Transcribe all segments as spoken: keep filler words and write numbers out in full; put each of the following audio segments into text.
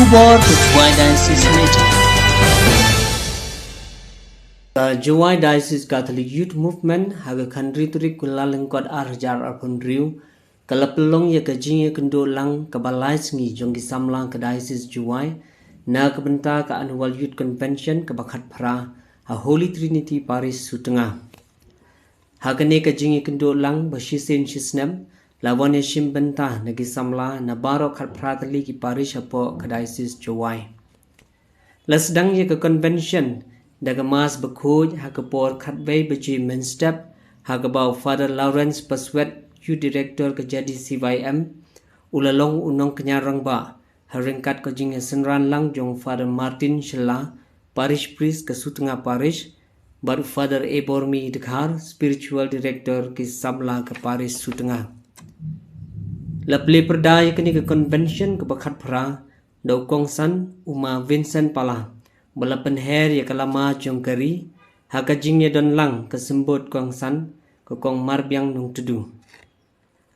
Khubor ka Jowai Diocese Media. Ka Jowai Diocese Catholic Youth Movement ha ka khyndai tarik Kyllalyngkot ar hajar arphew hynriew ka la pynlong ïa ka jingïakynduh lang kaba lai sngi jong ki samla ka Diocese Jowai na ka bynta ka Annual Youth Convention kaba khatphra ha Holy Trinity Parish Sutnga. Ha kane ka jingïakynduh lang ba shisien shisnem la wan ïashim bynta na ki samla na baroh khatphra tylli ki parish hapoh ka Diocese Jowai. La sdang ïa ka convention da ka mass bakhuid ha ka por khatwei baje mynstep, ha kaba u Father Lawrence Paswet, Youth Director ka J D C Y M, u la long u nongkñia rangbah ha ryngkat ka jingïasynran lang jong Father Martin Shylla, Parish Priest ka Sutnga Parish, bad u Father Ebormi Dkhar, Spiritual Director ki samla ka Parish Sutnga. La plie pyrda ïa kane ka convention kaba khatphra da u kongsan u Ma Vincent Pala, ba la pynher ïa ka lama jong ka ri ha ka jingïadon lang ka symbud kongsan, ka Kong Marbiang Nongtdu.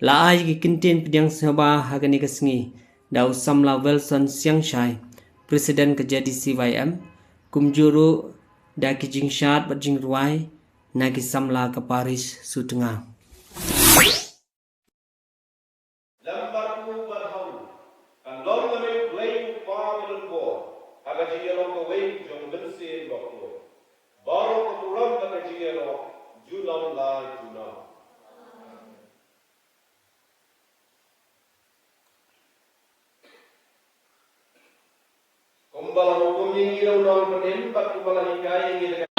La ai ki kyntien pdiang sngewbha ha kane ka sngi da u samla Wilson Siangshai, President ka J D C Y M, kumjuh ruh da ki jingshad bad jingrwai na ki samla ka Parish Sutnga. Lem bad u bad ha u, kan long ïa u Blei u Kpa badonbor, ha ka jingïalong kawei jong u Mynsiem Bakhuid. Baroh ka burom bad ka jingïaroh junom la junom. Kumba la hukum ïa ngi da u nongpynim bad kumba la hikai ïa ngi da ka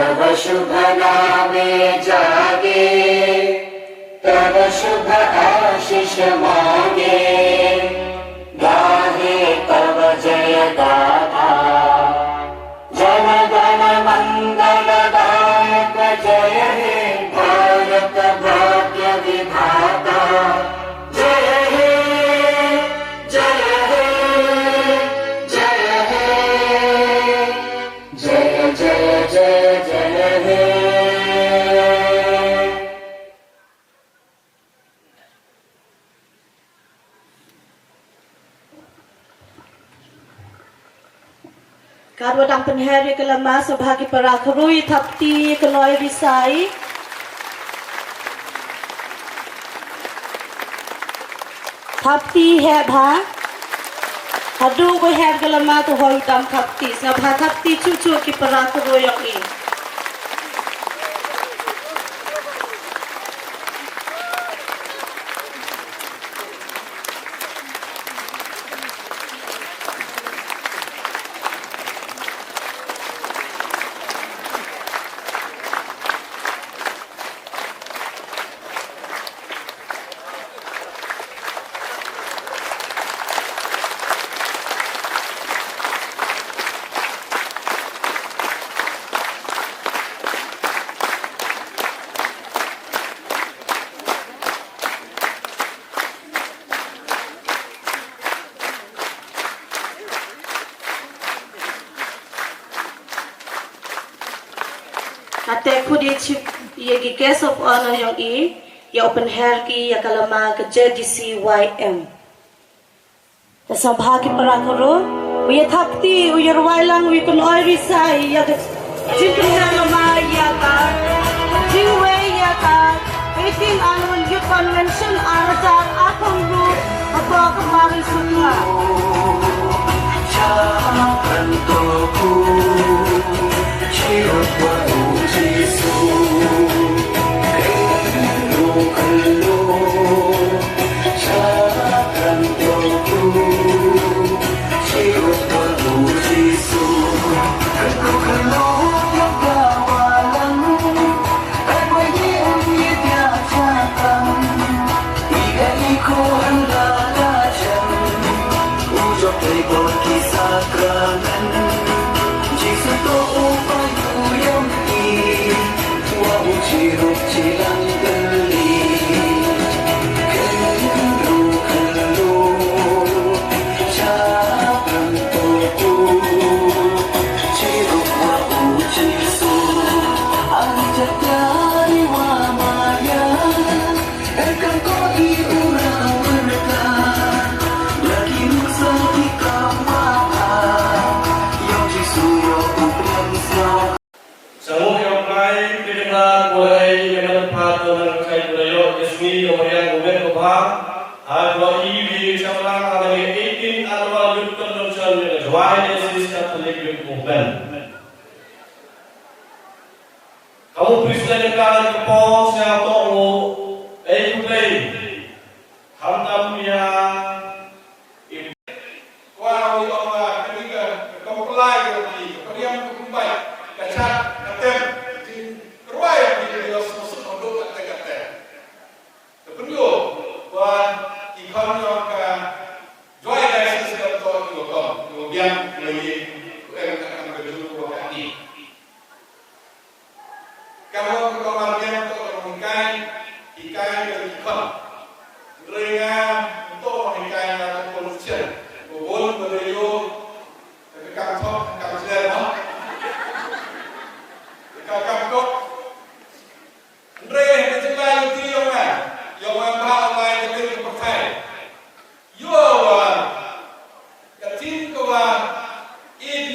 तव शुभ नामे जागे, तव शुभ आशीष मांगे, गाहे तव जय गाथा। जन गण मंगलदायक जय हे भारत भाग्य विधाता। जय हे, जय हे, जय हे, जय जय जय जय हे। Katwa dang pynher ïa ka lama, sngewbha ki para kyroi thapti ïa ka Noi Risai. Thapti heh bha. Haduh ba her ka lama to hoi dam thapti. Sngewbha thapti chuh chuh ki para kyroi ïong i. Kata khut ïa ki guest of honor ïong i, ïa u pynher ki ïa ka lama ka J D C Y M. Te sngewbha ki para kyroi, u ïa thapti, u ïa rwai lang, u ïa kynoi risai ïa ka jingpynher lama ïa ka jingwei ïa ka eighteen Annual Youth Convention ar hajar arphew hynriew hapoh ka Mari Sutla. Sa nguh ïa U Blei, phi dang nang buh ei ïa ka nang pha to nang chai buh ïa ka sngi ïa ka riang u met u bha. Ha ka i wi cham lang ha ka eighteen Annual Youth Convention ïa ka Jowai Diocese Catholic Youth Movement. Ka u President ka ka por sha to u ei U Blei. Khamtam ïa i kwah u ong ba kane ka comply ka phi, ka pynïam ka pynbeit, ka jait ka tem, jingkyrwai ka phi ka ïoh sngewsuk haduh katta katta. Ka pynïoh ba ki khon jong ka Jowai Diocese ka to ki wa kong, ki wa biang, ki wa ïeng, ki wa em ka kam ka jong ki wa ka ni. Ka hok ka mar biang to ka hikai, hikai ka ki khon. Hynrei nga to hikai nga to politician. Ko bun ko de yo ka kam thok, ka kam jler mo. Ka kam kok. Hynrei ka jinglai luti yong nga, yong nga ba lai ka dei ka pyrthai. Yo wa ka tin ko wa A D